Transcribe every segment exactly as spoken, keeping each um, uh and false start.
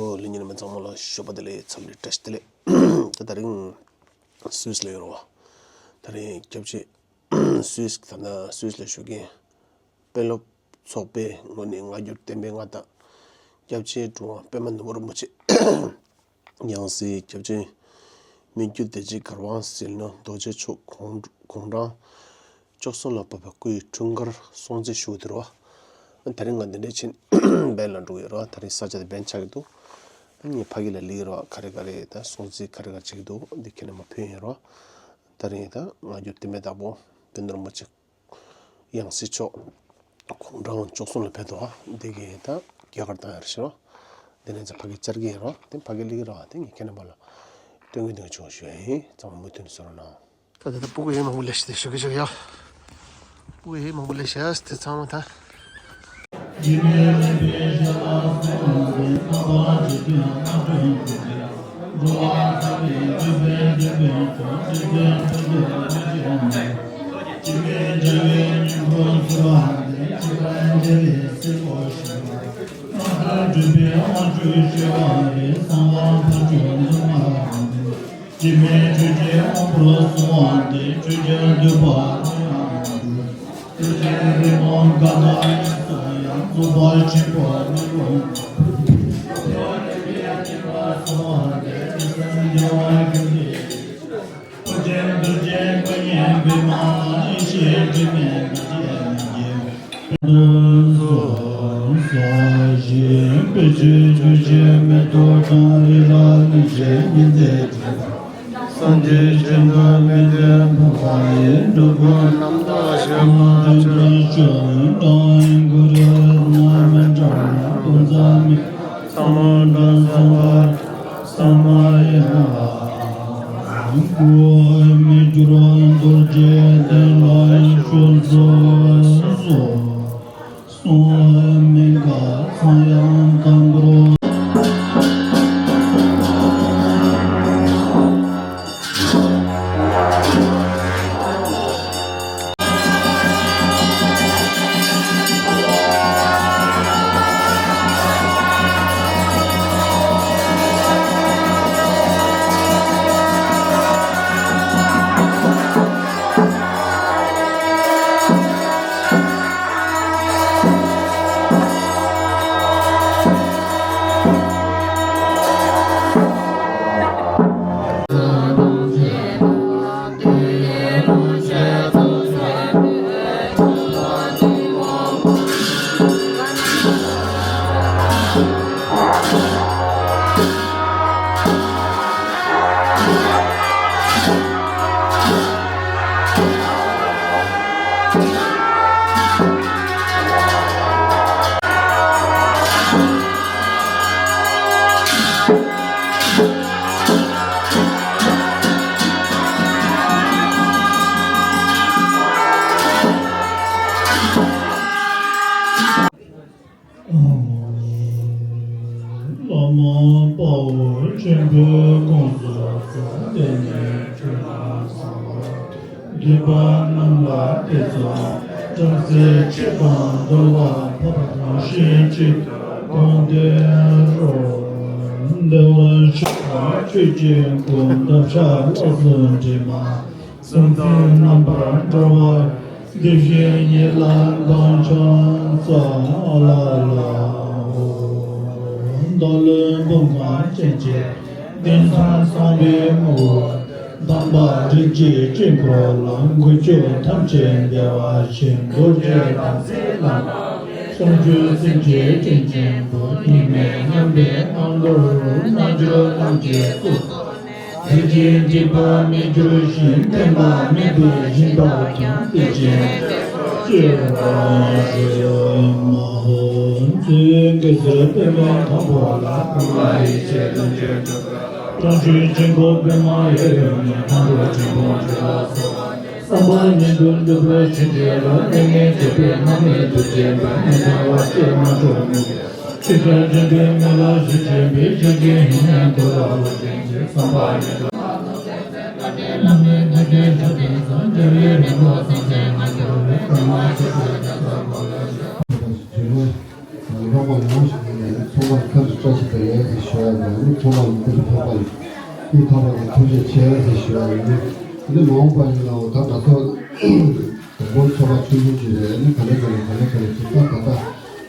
ལྷན་རྒྱས་རྣམ་པ་ཚང་མ་ལ་ཞོགས་པ་བདེ་ལེགས། འཚམས་འདྲི་བཀྲ་ཤིས་བདེ་ལེགས། ད་དེ་རིང་སུད་སི་ལ་ཡོད་རེད་བ། དེ་རིང་སྐྱབས་རྗེ་སུད་སི་ད་ལྟ་སུད་སི་ལ་བཞུགས་མཁན་དཔོན་སློབ་ཚོགས་པའི་ངོས་ནས་སྔ་འགྱུར་བསྟན་པའི་མངའ་བདག་སྐྱབས་རྗེ་གྲུབ་དབང་པདྨ་ནོར་བུ་རིན་པོ་ཆེ། ཡང་སྲིད་སྐྱབས་རྗེ་མི་བསྐྱོད་བདེ་སྐྱིད་གར་དབང་ཟིལ་གནོན་རྡོ་རྗེ་མཆོག་དགུང་དགུང་གྲངས་བཅུ་གསུམ་ལ་བབས་པའི་སྐུའི་འཁྲུངས་སྐར་སྲུང་བརྩི་ཞུ་གི་འདུག་ར། དེ་རིང་ང་འདི་འདྲའི་ཕྱིན་བན་ལ་འགྲོ་གི་ཡོད་ར། དེ་རིང་ས་ཆ་དེ་བན་ཆགས་ཀྱི་འདུག་ངས་ཕ་གི་ལ་ལིག་ར། ག་རེ་ག་རེ་ད་སྲུང་བརྩི་ག་རེ་ག་རེ་བྱེད་ཀྱི་འདུག་འདི་ཁྱེད་རྣམས་ལ་ཕུལ་ཡིན་ར། དེ་རིང་ད་སྔ་འགྱུར་བསྟན་པའི་བདག་པོ་དཔོན་རིན་པོ་ཆེ་ཡང་སྲིད་མཆོག་དགུང་གྲངས་བཅུ་གསུམ་ལ་ཕེབས་འདུག་འདི་གས་ད་རྒྱ་གར་བཏང་ཡར་ཞེས་རོ། འདི་ནས་ཙམ་ཕ་གི་བཅར་གྱི་ཡིན་རོ། དེ་ཕ་གི་ལིག་རོ། དེ་ངས་ཁྱེད་རྣམ་པ་ལ་སྟོན་གྱི་འདུག་ཆུང་ཞུ་ཡ་ཡིན། ཚང་མ་མུ་མཐུད་ནས་གསན་རོགས་གནང་། ད་ད་ད་སྤུ་གུ་ཡིན་མང་པོ་ལས་ཤི་དེ་ཞུ་གི་ཞུ་གི་ཡ། སྤུ་གུ་ཡིན་མང་པོ་ལས་ཤི་ཡ་དེ་ཚང་མ་ད། བླ་མ་དཔའ་བོ་ཆེན་པོའི་དགོངས་སུ་གསོལ། དེ་ནས་ཆོས་ལ་གསོལ་བ། དགེ་བ་རྣམས་ལ་དེ་ཙམ་བཀྲ་ཤིས་ཆེ་དང་འདུལ་བ་འཕགས་པ་དང་ཤིན་ཏུ་དགོངས་ཏེ་རོ། བདེ་བར་གཤེགས་པ་ཆོས་ཀྱི་སྐུ། འདབ་ཆགས་ལ་སོགས་དྲི་མ་སེམས་ཅན་རྣམ་པར་སྒྲོལ་བ། དེ་བཞིན་ཉིད་ལ་མདངས་ཕྱག་འཚལ་ལོ། བདག་བློན་འབུམ་ལྔ་ཅན་གྱི་དེང་སང་གསང་བའི་ངོ་བོ། དམ་པ་རིགས་ཀྱི་དཀྱིལ་འཁོར་ལ། འགུལ་སྐྱོད་ཐམས་ཅད་བདེ་བར་གཤེགས། རྡོ་རྗེ་དམ་ཚིག་ལ། བྱང་ཆུབ་སེམས་ཀྱི་སྤྲིན་ཆེན་པོ། གཉིས་མེད་མཉམ་པའི་ངང་དུ་རྣལ་འབྱོར་རྣམས་ཀྱི་གཙུག་ཏོར་ནས། ལས་ཀྱི་སྒྲིབ་པ་མེད་གྱུར་ཞིང་། བརྟན་པ་མེད་པའི་སྦྱིན་པ་ཀྱང་། བདེ་ཆེན་དཔལ་འཁོར་སྤྱོད་པར་ཤོག། ཨོ། ཚེ་གེ་སར་པདྨའི་དང་པོ་ལ། བྱང་ཆུབ་ཆེན་པོ་པདྨ་འོད་ཡུལ་ནས། མཁའ་འགྲོ་ཆེན་པོ་ཁྱོད་ལ་གསོལ། བསམ་པ་ཉིད་དུ་འགྲུབ་པའི་ཕྱིར་ཁྱོད་ལ། གནས་ངན་འདོད་པའི་ནགས་མེད་དུ་སྐྱེ་བའི། གནས་བདེ་བ་ཅན་མ་འགྲོ་མི་ཆོས་ཀྱང་འདྲེན་པའི་མི་ལ་ཞེས་བྱ་བའི། ཆོས་ཀྱི་ཧིན་ནས་འགྲོ་ལ་འོད་ཅན་གྱི། བསམ་པ་ཉིད་དུ་ནགས་མེད་འདུ་བྱེད་ཞབས་པད་ཚང་། རྒྱལ་བའི་རིང་པོ་སངས་རྒྱས་ང་འགྱུར་བའི། ཁྲོས་མ་ཆེ་ཆུང་རྒྱ་མཚོ་མགོན་ལ་ཞབས། ལྷག་པ་ཡོངས་ཤིག་ནས་ཚོགས་པར་ཁ་ཅིག་ བཀྲ་ཤིས་བདེ་ལེགས་ཞེས་ཞུ་ཡ་ཡིན། ཚང་མ་ལ་འདིར་ཕེབས་པ་ལ་སྐུ་ཐོག་པ་ནས་ཐུགས་རྗེ་ཆེ་ཞེས་ཞུ་ཡ་ཡིན། འདི་མ་འོངས་པ་ཡིན་ནའང་ད་ང་ཚོ་དང་པོ་ཚོགས་པ་ཆུང་ཆུང་ཅིག་རེད། ཨ་ནི་ག་ལེ་ག་ལེ་ག་ལེ་ག་ལེ་ཅིག་ད་ད་ལྟ་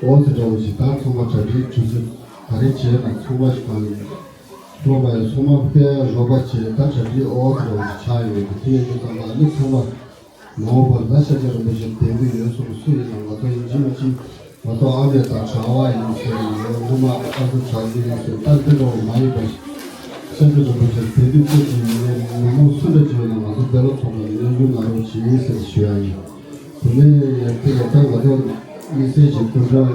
འོ་ཙི་འདྲ་བོ་ཞིག་ད་ཚང་མ་གྲ་སྒྲིག་ཇུས་ཚོད་ག་རེ་བྱས་ན་ཚང་མ་ཞིག་གང་ཡིན། སློབ་མ་ཡང་ཚང་མ་དཔེ་རོགས་པ་བྱས་ད་གྲ་སྒྲིག་འོ་ཙི་འདྲ་བོ་ཞིག་ཆགས་ཡོད་འདུག་དེ་ཡིན་དུས་ཙམ་པ་ཨ་ནི་ཚང་མ། མ་འོངས་པར་ད་ཤཱཀྱ་རིན་པོ་ཆེ་དད་གུས་ཡོད་སོང་སུ་ཡིན་ནམ་ང་ཚོ་ཡིན་གཅིག་མིན་གཅིག་ང་ཚོ་ཨ་མས་དང་གྲྭ་བ་ཡིན་ཟེར་ནས་སྔོན་མ་ཨ་ཚོ་གྲྭ་བ་ཡིན་ཟེར་ད་འདི་འདྲ་བ་མ་ཡིན་པ་ཤཱཀྱ་རིན་པོ་ཆེ་དད་གུས་ཀུན་གྱིས་ཡིན་ནས་ཉོན་མོངས་སུ་འདྲ་བྱུང་ན་ང་ཚོ་དཔེ་ལ་ཚོགས་པ་ཡིན་ན་གཡུ་ན་རོགས་བྱེད་ཡིན་ཟེར་ཞུ་ཡ་ཡིན། དེ་ནས་དེ་ལ་ད་ང་ཚོ་དམིགས་བསལ་གྱི་སྐུ་མགྲོན་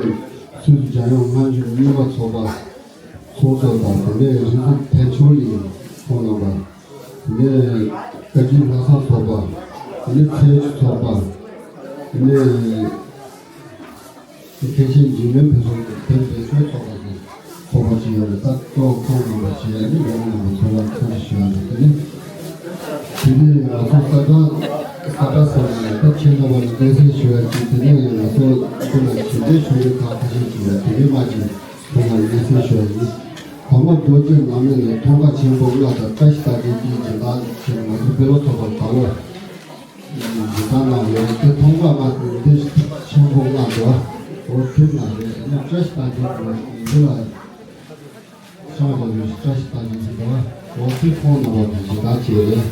སུད་སི་འཇམ་དབྱངས་སྔ་འགྱུར་རྙིང་མ་ཚོགས་པ་ཚོགས་གཙོ་དང་དེ་ནས་རིག་འཛིན་ཐན་ཆོས་གླིང་ཁོང་རྣམ་པ། དེ་ནས་བཀའ་བརྒྱུད་ལྷག་བསམ་ཚོགས་པ། དེ་ནས་ཚེ་ཆུ་ཚོགས་པ། དེ་ནས་མཁན་ཆེན་འཇིགས་མེད་ཕུན་ཚོགས་དེ་བོད་སྤྱི་ཚོགས་པ་དང་ཚོགས་པ་ཅིག་ཡོད་རེད། ད་གཙོ་བོ་ཁོང་རྣམ་པ་བྱས་ནས་ཡོང་རྣམ་པ་ཚོ་ལ་ཐུགས་རྗེ་ཞུ་ཡ་རེད། དེ་ནས་དེ་ནས་ང་ཚོ་ས་བཀྲ་ས་བཀྲ་ཟེར་ནས་ད་ཁྱེད་རྣམ་པ་ལ་གནས་ཚུལ་ཞུ་ཡ་ཅིག་དེ་ནས་ང་ཚོ་འདི་ལ་ཞུ་འབྲེལ་ཞུ་ཡོད་ཁག་ཁ་ཤས་ཅིག་ཡོད་དེ་གའི་མ་ཅིག་ཁོང་ལ་གནས་ཚུལ་ཞུ་ཡ་ཡིན། བར་མ་རྡོ་རྗེ་ནང་མི་ནས་མཐོང་བ་ཆེན་པོ་ལྔ་དང་བཀྲ་ཤིས་རྟགས་བརྒྱད་ཀྱི་སྦྱིན་བདག་ཅིག་ང་ཚོ་དཔེ་ལོ་ཐོབ་པར་དགའ་བོ་སྦྱིན་བདག་གནང་ཡོད་དེ་མཐོང་བ་ལྔ་དེ་འདི་ཆེན་པོ་ལྔ་འདུག་འོ་དེ་ལྔ་རེད། ཨ་ནི་བཀྲ་ཤིས་རྟགས་བརྒྱད་ཀྱི་འདི་ལ་ཤང་དང་བཀྲ་ཤིས་རྟགས་བརྒྱད་ཀྱི་འདུག་འོ་དེ་ཁོང་རྣམ་པ་གི་སྦྱིན་བདག་ཅིག་རེད།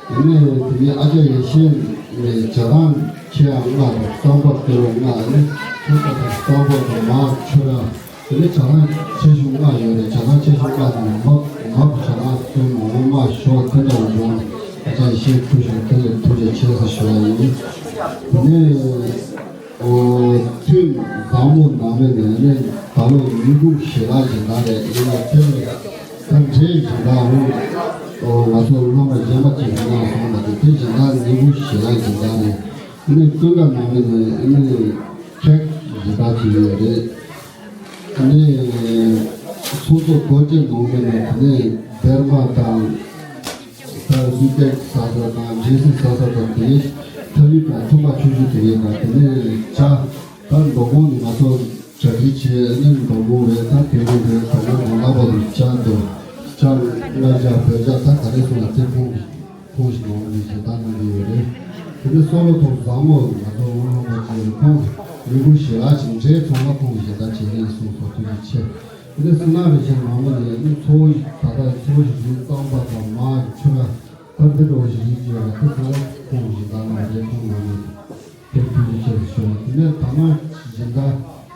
དེ་ནས་དེ་ནས་ཨ་ཅག་ཡེ་ཤེས་ནས་བྱ་རང་ཁྱེད་ཡང་ལྔ་དང་བསམ་པ་དེ་རུ་ལྔ་ནི་ཁྱེད་ལྟ་དང་བསམ་པ་དང་མ་ཆོས་ར། དེ་ནས་བྱ་རང་ཆེ་ཆུང་ལྔ་ཡོད་རེད། བྱ་རང་ཆེ་ཆུང་ལྔ་ནི་མ་མ་བུ་བྱ་རང་གསུམ་མ་མོ་མ་ཞོ་དེ་འདྲ་བ་ཡོང་། ཨ་ཅག་ཤེས་ཐུབ་ཤིང་དེ་ལས་ཐུགས་རྗེ་ཆེ་ཟེར་ཞུ་བ་ཡིན། དེ་ནས་ཨོ་ཐུན་བཟང་མོ་ནང་མི་ནས་ནི་ད་ལོ་ནི་གུ་ཞེ་ལ་སྦྱིན་བདག་རེད། ཡིན་ལ་དེ་ལས་ད་འདྲའི་སྦྱིན་བདག་རུང་ཨོ་ང་ཚོ་སློབ་མ་གཞན་པ་ཅིག་གིས་གནང་སོང་བ་དེ་དེ་སྦྱིན་བདག་ནི་གུ་ཞེ་ལ་སྦྱིན་བདག་རེད། ནི་ཀུན་དགའ་ནང་མི་ནས་ནི་ཁྱེད་སྦྱིན་བདག་ཅིག་ཡོད་རེད། ནི་ཚོགས་གཙོ་རྡོ་རྗེ་ནང་མི་ནས་ནི་སྡེར་མ་དང་ད་བསིལ་ལྡན་ཟ་ས་དང་འབྲས་སིལ་ཟ་ས་དང་དེ་ཐ་ལི་དང་ཐུམ་པ་ཆུང་ཆུང་དེ་གའི་དང་དེ་ནས་ཇ་ད་མདོ་དགོང་ནས་ང་ཚོ་གྲ་སྒྲིག་བྱས་ནས་མདོ་དགོང་རེད། ད་དེ་རིང་རེད། ད་ང་དགོང་ལ་བར་དུ་ཇ་འདུག་ཇ་སྔ་ཇ་བོད་ཇ་ད་ག་རེ་སོང་ལ་དེ་ཁོང་གིས་ཁོང་ཞིག་ནང་ནས་ཞེ་དྲག་གནང་གི་ཡོད་རེད། དེ་ནས་སོ་ལོ་ཐོག་བཟང་མོ་ང་ཚོ་དབུ་ལོན་པ་ཅིག་ཡོད་རེད། ཁོང་མི་བུ་ཞེ་ལ་ཞིག་འདྲེས་ཚང་མ་ཁོང་གིས་ཞེ་དྲག་བྱེད་ཀྱི་ཡིན་གསུངས་སོ། ཐུགས་རྗེ་ཆེ། དེ་ནས་སུ་ན་རེ་ཆེ་མ་མོ་ནས་ནི་ཚོ་བོ་ཞིག་ད་ལྟ་ཚོ་བོ་ཞིག་ཡིན། གཙང་པ་དང་མ་ཆུ་ར་ད་འདི་འདྲ་བོ་ཞིག་ཡིན་གྱི་ཡོད་རེད། དེ་ཚང་མ་ཁོང་གིས་ཞེ་དྲག་གནང་རེད། ཁོང་མ་མོ་དེ་ཐུགས་རྗེ་ཆེ་ཞུ་བ། དེ་ནས་ད་མ་སྦྱིན་བདག་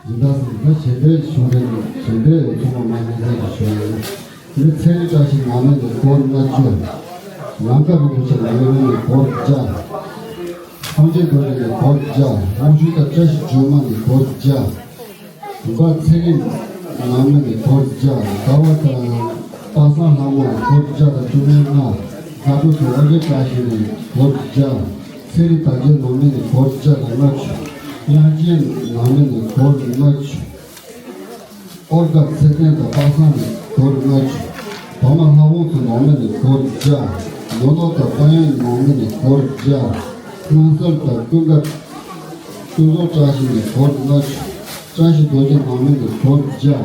སྦྱིན་བདག་ཟེར་ན་གཞན་པའི་གཞུང་རེད། གཞན་པའི་ཚོགས་པ་མ་ཡིན་ཟེར་གྱི་ཞུ་བ་ཡིན། དེ་ཚེ་རིང་བཀྲ་ཤིས་ནང་མི་ནས་སྒོར་ལྔ་བཅུ། ལང་ཀ་རིན་པོ་ཆེ་ནང་མི་ནས་སྒོར་བརྒྱ། སངས་རྒྱས་རྡོ་རྗེ་ནས་སྒོར་བརྒྱ། དབང་ཕྱུག་དང་བཀྲ་ཤིས་སྒྲོལ་མ་ནས་སྒོར་བརྒྱ། འབའ་ཚེ་རིང་ནང་མི་ནས་སྒོར་བརྒྱ། ཟླ་བ་དང་པ་སངས་ལྷ་མོ་ནས་སྒོར་བརྒྱ་དང་བཅུ་མེད་ལྔ། དགའ་སྤྲོ་དང་ཨོ་རྒྱན་བཀྲ་ཤིས་ནས་སྒོར་བརྒྱ། ཚེ་རིང་དར་རྒྱས་ནང་མི་ནས་སྒོར་བརྒྱ་དང་ལྔ་བཅུ། དབྱངས་ཅན་ནང་མི་ནས་སྒོར་ལྔ་བཅུ། ཨོ་དགའ་ཚེ་བརྟན་དང་པ་སངས་ནས་སྒོར་ལྔ་བཅུ། བ་མ་ལྷ་བོང་ཚོ་ནང་མི་ནས་སྒོར་བརྒྱ། ནོར་ལོ་དང་པ་ཡན་ནང་མི་ནས་སྒོར་བརྒྱ། སྣང་གསལ་དང་ཀུན་དགའ་ཀུན་བཟང་བཀྲ་ཤིས་ནས་སྒོར་ལྔ་བཅུ། བཀྲ་ཤིས་རྡོ་རྗེ་ནང་མི་ནས་སྒོར་བརྒྱ།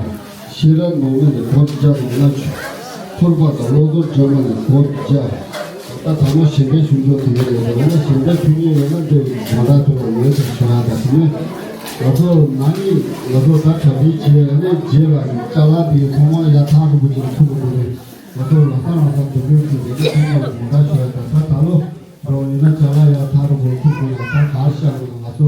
ཤེས་རབ་ནང་མི་ནས་སྒོར་བརྒྱ་དང་ལྔ་བཅུ། ཐུར་པ་དང་བློ་བཟང་སྒྲོལ་མ་ནས་སྒོར་བརྒྱ། ད་ད་མ་གཞན་པའི་གཞུང་ཕྱོགས་དེ་ཡོད་རེད། ད་ནི་གཞན་པའི་ཐུགས་ཉེས་ཡོད་ན་འདི་མ་འདྲ་ཐུབ་པ་ཡོད་ཅེས་ཞུ་ཡ། ད་དེ་ནས་ང་ཚོ་ནང་གི་ང་ཚོ་ད་གྲ་སྒྲིག་བྱས་ནས་རྗེས་ལ་ཅ་ལག་དེ་ཚང་མ་ཡར་ཐག་རིང་པོ་ཅིག་ཐུག་གི་འདུག་རེད། ང་ཚོ་ལ་ས་ལ་ས་འདུག་དགོས་ཀྱི་རེད། དེ་ཚང་མ་མ་འདྲ་ཞུ་ཡ། ད་ད་ད་ལོ་འགྲོ་ཡིན་ན་ཅ་ལག་ཡར་ཐག་རིང་པོ་ཐུག་དགོས་ཡ། ད་ག་ཤ་དགོས། ང་ཚོ་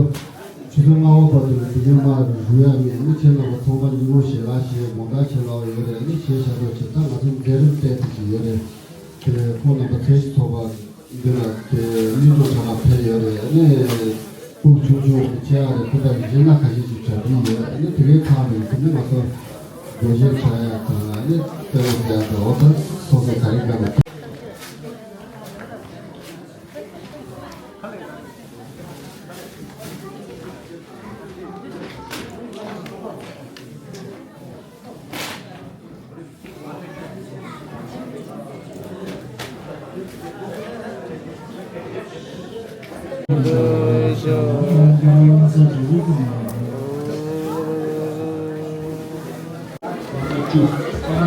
ཆུ་ཚོད་ལྔ་པ་བར་དུ་ལ་དེ་གའི་མ་རུ་ཡ་མེད་ནི་ཁྱེད་རྣམ་པ་ཚང་མ་ཉིན་མོ་ཞེ་ལག་ཞེ་མོ་འདྲ་ཞེ་ལག་ཡོད་རེད། ནི་ཞེ་ཞག་རོགས་བྱེད། ད་ང་ཚོ་མཛད་རིམ་ཏན་ཏིག་ཅིག་ཡོད་རེད། དེ་ཁོང་རྣམ་པ་ཚེ་ཞིག་ཚོགས་པ་འདི་ལ་དེ་གླིང་སྒྲུང་གྲྭ་ལ་ཕེབས་ཡོད་རེད། ནི་སྤུ་ཆུང་ཆུང་ཆེ་ཡ་རེད། ཁོ་ད་གཞན་ན་ཁ་ཤས་ཅིག་གྲ་སྒྲིག་ཡོད། ནི་དེ་གའི་ཁག་རེད། དེ་ནི་ང་ཚོ་རྡོ་རྗེ་གྲྭ་ཡ་དང་ནི་དཔེ་ལ་ཟེར་ཡ་དང་འོ་ད་སོ་སོ་ག་རེ་ག་རེ།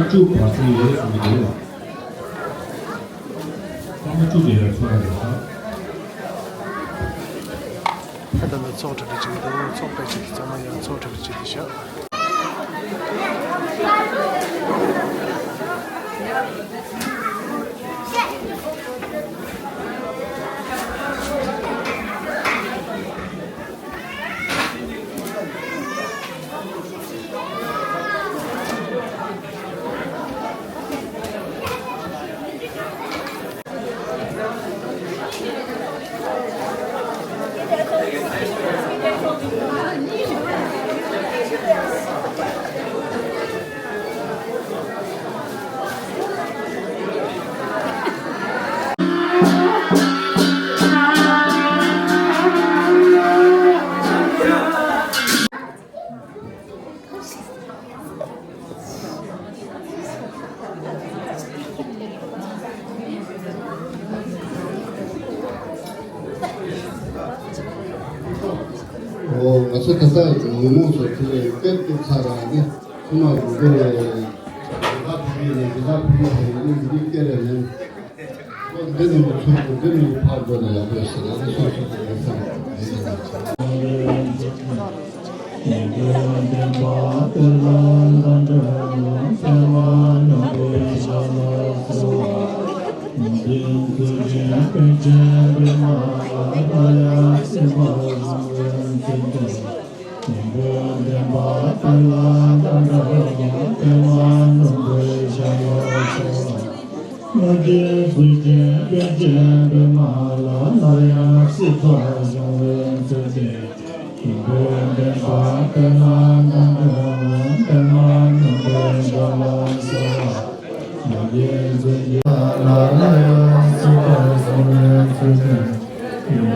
བཅུ་བར་གསུམ་ཡོད་གསུངས་ཀྱི་འདུག་སྐར་མ་བཅུ་དེ་ཡང་ཚོགས་ར་རེད་ཤག་ད་ལྟ་ཚོགས་གྲ་སྒྲིག་བྱེད་ཀྱི་འདུག་ཚོགས་པའི་ཆེད་དུ་ཚང་མ་ཡང་ཚོགས་གྲ་སྒྲིག་བྱེད་ཀྱི་ཤག་ཨོ། ང་ཚོ་ད་ལྟ་ཉོན་མོངས་སོགས་དེ་ལས་སྐད་བཏུབ་ཚར་ར་ནི་ཚང་མ་འདི་ལས་འདི་དག་ཕུལ་ཡིན་ནས་འདི་དག་ཕུལ་ཡིན་ནས་འདི་སྐད་ལས་ནས། འདི་ནི་མི་ཚུགས་པ་འདི་ནི་ཕར་འགྲོ་ན་ཡག་པོ་ཡོད་ཟེར་ཡག་ནི་སོ་སོ་གི་ལས་བསམ་པ་ཡིན་ན། ལྷ་རྒྱལ་ཚུལ་ཁྲིམས་པཎ་ཆེན་པདྨ་ལ་སླར་ཡང་སྲིད་པ་སྐྱོང་བའི་ཚུལ་ཁྲིམས། ཆོས་ཀྱི་བསྟན་པ་དེ་ལ་དམ་པའི་དབང་པདྨ་ནོར་བུའི་ཞབས་ལ་གསོལ་བ། ལྷ་རྒྱལ་ཚུལ་ཁྲིམས་ལ་སླར་ཡང་སྲིད་པ་སྐྱོང་བའི་ཚུལ་ཁྲིམས། ཆོས་ཀྱི་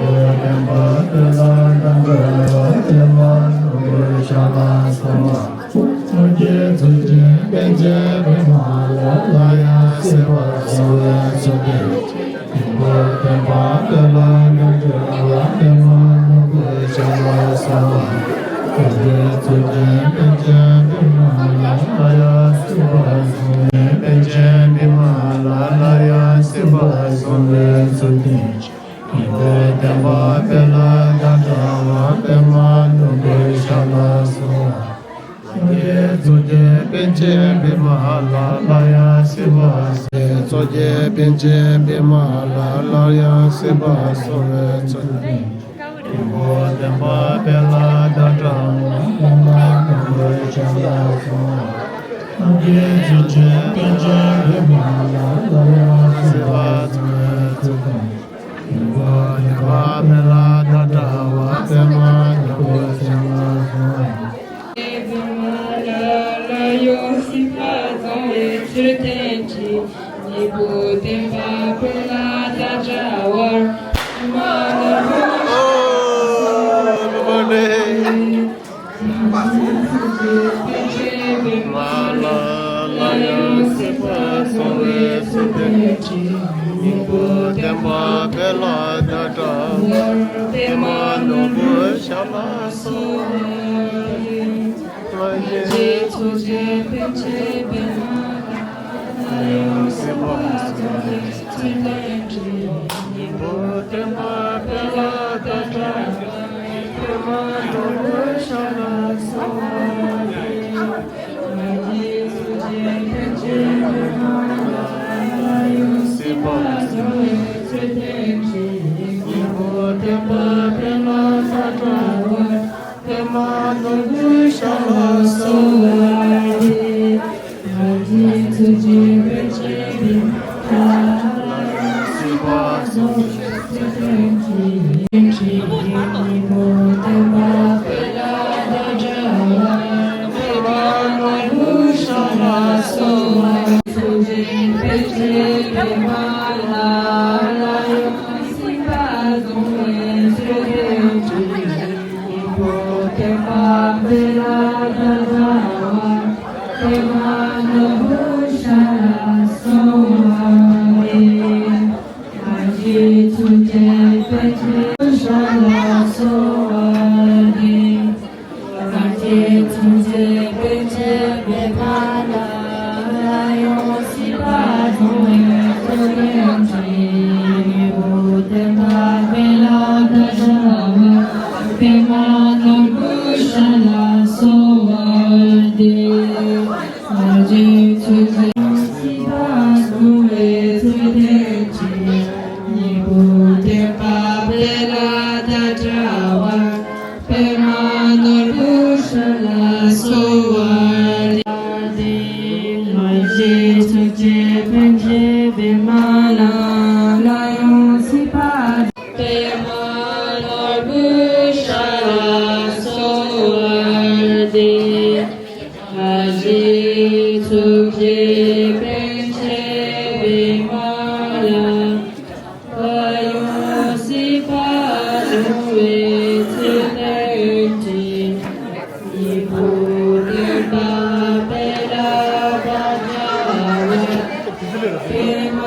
བསྟན་པ་དེ་ལ་དམ་པའི་དབང་པདྨ་ནོར་བུའི་ཞབས་ལ་གསོལ་བ། ལྷ་རྒྱལ་ཚུལ་ཁྲིམས་པཎ་ཆེན་པདྨ་ལ་སླར་ཡང་སྲིད་པ་སྐྱོང་བའི་ཚུལ་ཁྲིམས། ཆོས་ཀྱི་བསྟན་པ་དེ་ལ་དམ་པའི་དབང་པདྨ་ནོར་བུའི་ཞབས་ལ་གསོལ་བ། ལྷ་རྒྱལ་ཚུལ་ཁྲིམས་པཎ་ཆེན་པདྨ་ལ་སླར་ཡང་སྲིད་པ་སྐྱོང་བའི། པཎ་ཆེན་པདྨ་ལ་སླར་ཡང་སྲིད་པ་སྐྱོང་བའི་ཚུལ་ཁྲིམས། ཆོས་ཀྱི་བསྟན་པ་དེ་ལ་དམ་པའི་དབང་པདྨ་ནོར་བུའི་ཞབས་ལ་གསོལ་བ། ལྷ་རྒྱལ་གཙོ་རྒྱལ་པཎ་ཆེན་པདྨ་ལ་སླར་ཡང་སྲིད་པ་སྐྱོང་། གཙོ་རྒྱལ་པཎ་ཆེན་པདྨ་ལ་སླར་ཡང་སྲིད་པ་སྐྱོང་བའི་ཚུལ་ཁྲིམས། ཆོས་ཀྱི་བསྟན་པ་དེ་ལ་དམ་པའི་དབང་པདྨ་ནོར་བུའི་ཞབས་ལ་གསོལ་བ། ལྷ་རྒྱལ་གཙོ་རྒྱལ་པཎ་ཆེན་པདྨ་ལ་སླར་ཡང་སྲིད་པ་སྐྱོང་བའི་ཚུལ་ཁྲིམས། སྙིང་པོ་བདེན་པ་དཔལ་ལ་བརྡ་སྒྲ་བར། པདྨ་ནོར་བུའི་ཞབས་ལ་གསོལ་བ། ལྷ་རྒྱལ་ཚོགས་རྗེ་པཎ་ཆེན་པདྨ་ལ་སླར་ཡང་སྲིད་པ་སྐྱོང་བའི་ཚུལ་ཁྲིམས། སྙིང་པོ་བདེན་པ་དཔལ་ལ་བརྡ་སྒྲ་བར། པདྨ་ནོར་བུའི་ཞབས་ལ་གསོལ་བ། ཚུལ་ཁྲིམས་སྲིད་པ་སྲུང་བའི་ཚུལ་ལྡན་གྱི། སྙིང་པོ་བསྟན་པ་སྤེལ་ལ་ད་གྲགས་པ། པདྨ་ནོར་བུ་སྲས་ལ་གསོལ་བ་འདེབས། མ་གཞི་ཐུགས་རྗེ་པཎ་ཆེན་པདྨ་ལ། ལ་ཡང་སྲིད་པ། པདྨ་ནོར་བུ་སྲས་ལ་གསོལ་བ་འདེབས། མ་གཞི་ཐུགས་རྗེ་པཎ་ཆེན་པདྨ་ལ། ལ་ཡང་སྲིད་པ་སྲུང་བའི་ཚུལ་ལྡན་གྱི། སྙིང་པོ་བསྟན་པ་སྤེལ་ལ་ད་གྲགས་པ། པདྨ་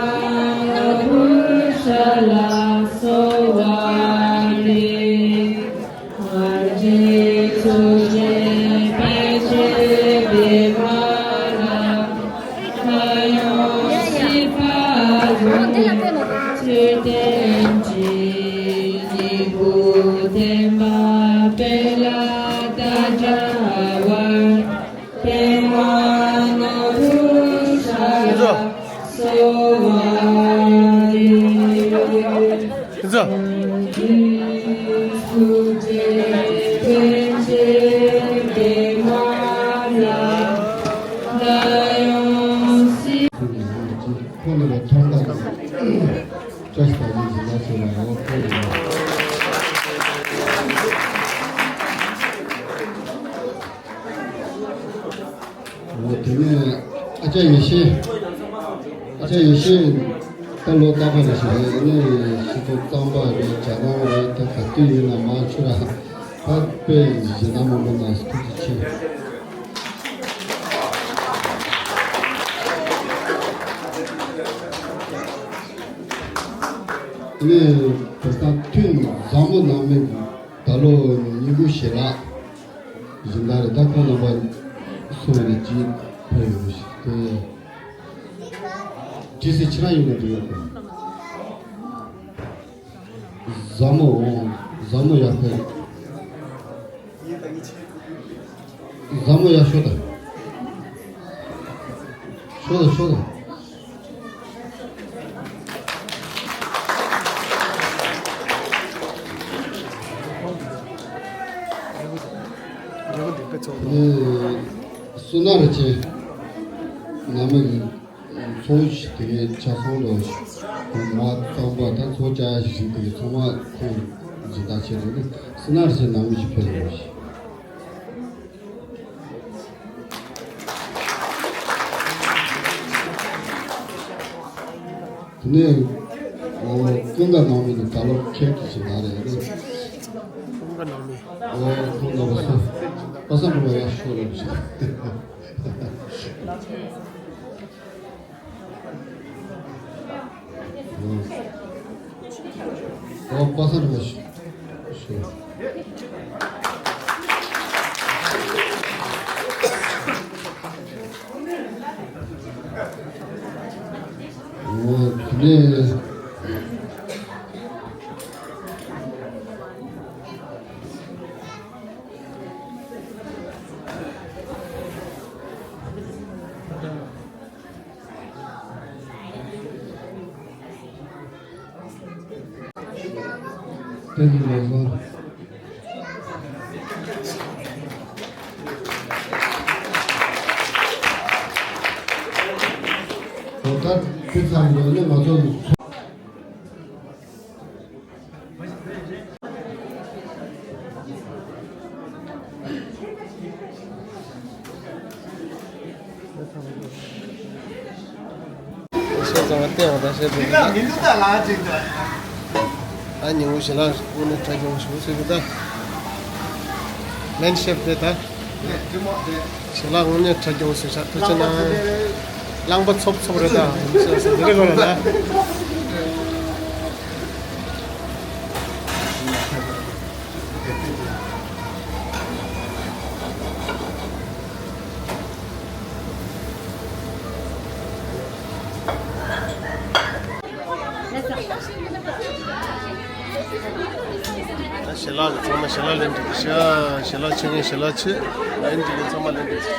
ནོར་བུ་སྲས་ལ་གསོལ་བ་འདེབས། མ་གཞི་ཐུགས་རྗེ་པཎ་ཆེན་པདྨ་ལ། ལ་ཡང་སྲིད་པ་སྲུང་བའི་ཚུལ་ལྡན་གྱི། སྙིང་པོ་བསྟན་པ་སྤེལ་ལ་ད་གྲགས་པ། པདྨ་ནོར་བུ་སྲས་ལ་གསོལ་བ་འདེབས། ཐུགས་རྗེ་པཎ་ཆེན་པདྨ་ལ། ལ་ཡང་སྲིད། ཁོང་ནི་ལ་ཐོང་ད་ནི་བཀྲ་ཤིས་པ་ནི་འཛིན་པ་ཚོ་ལ་འོ་ཁོང་ནི། འོ་དེ་ནས་ཨ་ཅག་ཡེ་ཤེས། ཨ་ཅག་ཡེ་ཤེས་ད་ལོ་རྟག་པ་རེ་ཞིག་རེད། ཨ་ནི་ཤི་ཐོ་གཙང་པ་རེད། ཇ་ནང་རེད། ད་ག་དུས་ཡིན་ན་མ་ཆུ་ར་ད་དཔེ་གཞན་དག་མང་པོ་ན་ཐུགས་རྗེ་ཆེ། ཨ་ནི་བོད་ས་ཐུན་བཟང་པོ་ནང་མི་ད་ལོ་ཉིན་གུང་ཞལ་ལག་བཞིན་དག་རེད། ད་ཁོང་རྣམ་པ་སུ་རེད་ཅིག་ཕེབས་ཡོང་ཞིག་དེ། ཇི་སྲིད་ཕྱི་ར་ཡིན་ན་འགྲིག་ཡོད་དོ། བཟང་མོ། བཟང་མོ་ཡར་ཕེབས། བཟང་མོ་ཡར་ཤོག་དང་། ཤོག་དང་། ཤོག་དང་། ཨེ། བསོད་ནམས་རིན་ཆེན། ནང་མི་གི་ཚོགས་ཞིག་དེ་གའི་ཆ་ཚང་དུ་མ་གཙང་པ་དང་ཚོགས་བཅར་ཞིག་དེ་གའི་ཚང་མ་ཁོང་འཛིན་བདག་ཆེད་དུ་ནི་བསོད་ནམས་རིན་ཆེན་ནང་མི་ཞིག་ཕེབས་ཡོད་ཞིག་དེ་ནས་ཀུན་དགའ་ནང་མི་ནི་ད་ལོ་ཁྱེད་ཀྱི་ཞིག་ན་རེད། ཀུན་དགའ་ནང་མི། ཨོ་ཁོང་ལ་བ་སོ། པ་སངས་སྒྲོལ་མ་ཡར་ཤོག་ལབ་ཞིག་ཨོ་པ་སངས་སྒྲོལ་མ་ཤོག། ཨོ་དེ་ནས། དེ་ནི་ལགས་སོ། ད་དེ་ཚང་ཡོད་ནི་ང་ཚོ། ཤེས་ཙང་བལྟས་འོང་ད་ཤེས་དགོས་ཀྱི་འདུག་ཨ་ཉིན་མོ་ཞལ་ལག་དངོས་གནས་དྲ་རྒྱུང་ཞུ་ཟེར་གི་ད། ལན་ཤེབ་དེ་ད། ཞལ་ལག་དངོས་གནས་དྲ་རྒྱུང་ཟེར་ཤག་ཐུགས་རྗེ་གནང་། རླངས་པ་ཚོབ་ཚོབ་རེད་ད། མི་ཤེས་ཟེར་རེ་གོ་ལ་ད། ཞལ་ལག་གི་ཚང་མ་ཞལ་ལག་ལེན་འགྲིག་གི་ཤག་ཞལ་ལག་མཆོད་མཁན་ཞལ་ལག་མཆོད། ལེན་འགྲིག་གི་ཚང་མ་ལེན་འགྲིག་གི་ཤག་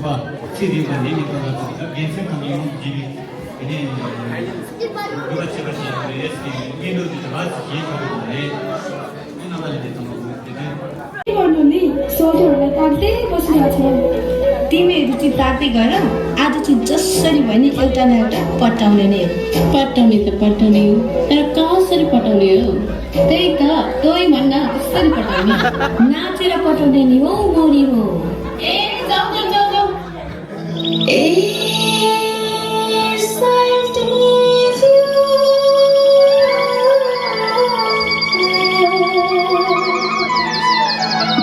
ཚེ་རིང་བ་ནད་མེད་པ་ལ་སོགས་དགེ་མཚན་ཐམས་ཅད་ཡོངས་སུ་རྫོགས་པའི་དེ་ནས་འབུལ་བ་བྱེད་པ་ཞིག་ཡིན་པས། སྙིང་སྟོབས་འདི་རབ་ཏུ་ཞན་ཆགས་པ་རེད། ཁྱེད་རྣམ་པ་ལ་དེ་ཚང་མ་དགོས་དེ་དོན། गर्नु नि सोधेर ताकते बसिरहेको छ। तिमी रुचि ताकते गर। आज चाहिँ जसरी भए नि एउटा न एउटा पटाउने नै हो। पटाउने त पटाउने हो, तर कसरी पटाउने हो? त्यही त, तँलाई भन्न, कसरी पटाउने? नाचेर पटाउने नि हो, मौरी हो। ए, जाऊ, जाऊ, जाऊ, जाऊ। ए, साल्टेजु।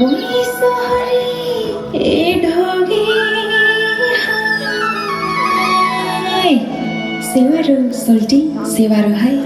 भोलि सहरी, ए, ढोगे हाय। सेवा र सोल्टी, सेवा र हाय।